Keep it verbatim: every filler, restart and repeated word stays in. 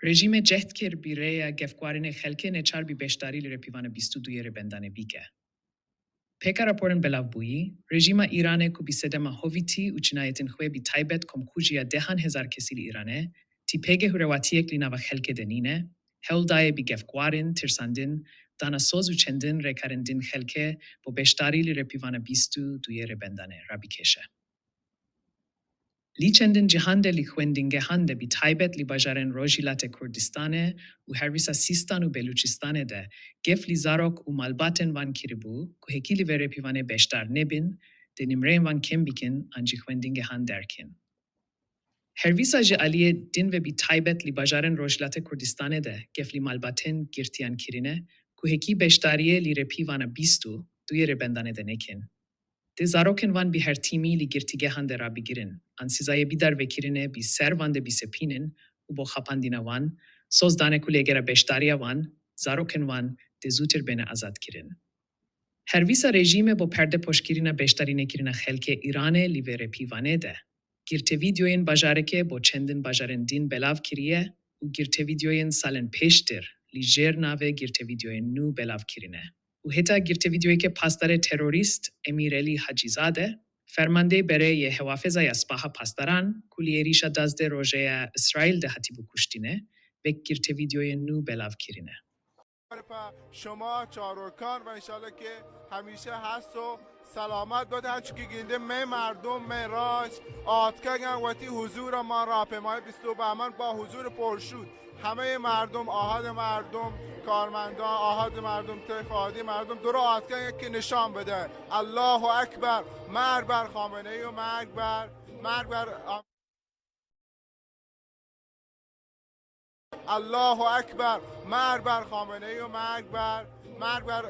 Rejîmê cehd kir bi rêya gefguharinê xelkê neçar bî beşdarî li rêpîvana bîst û duyê rêbendanê bike. Pêka raporên belavbûyî, rejîma Îranê ku bi sedema hovîtî û cinayetên xwe bi taybet komkujî ya dehan hezar kesî li Îranê, tîpegê hurewatiyek li nava xelkê de nîne, hewl daye bi gefguharin, tirsandin, dana soz û çendin rêkarên din xelkê bo beşdarî li rêpîvana bîst û duyê rêbendanê rabikêşe. Li çendin cihan de li xwendingehan de bi taybet li bajarên Rojhilatê Kurdistanê û herwisa Sîstan û Belûçistanê de gef li zarok û malbatên van kiribû ku hekî li vê rêpîvanê beşdar nebin, dê nimreyên van kêm bikin an ji xwendingehan derkên. Herwisa ji aliyê din ve bi taybet li bajarên Rojhilatê Kurdistanê de gef li malbatên girtiyan kirine ku hekî beşdariyê li rêpîvana bîst û duyê rêbendanê de nekin. Dê zarokên van bi her tîmî li girtîgehan de rabigirin, an sizayê bi darvekirinê bi ser van de bisepînin û bo xapandina wan, soz dane ku lêgera beşdariya wan, zarokên van dê zûtir bêne azadkirin. Herwisa rejîmê bo perdepoşkirina beşdarînekirina xelkê Îranê li vê rêpîvanê de, girtevîdyoyên bajarekê bo çendin bajarên din belav kiriye û girtevîdyoyên salên pêştir li jêr navê girtevîdyoyên nû belav kirine. Û heta girtevîdyoyeke pasdarê terorîst Emîrelî Hacîzade, fermandeyê berê yê Hewafeza ya Spaha Pasdaran ku li êrîşa duwazdeh rojê ya Îsraîl de hatibû kuştine, vek girtevîdyoyên nû belav kirine. شما چاروکان و انشالله که همیشه هست و سلامت باید. هرچی که گینده می مردم، می راج، آتکگن وتی حضور ما راهپیمایی بیست و بهمن با حضور پرشور. همهٔ مردم، آهاد مردم، کارمندان، آهاد مردم، طیف آهادی مردم، درو آتکگن که نشان بده. الله اکبر، مرگ بر خامنه‌ای و مرگ بر، مرگ بر الله اکبر، مرگ بر خامنه‌ای و مرگ بر، مرگ بر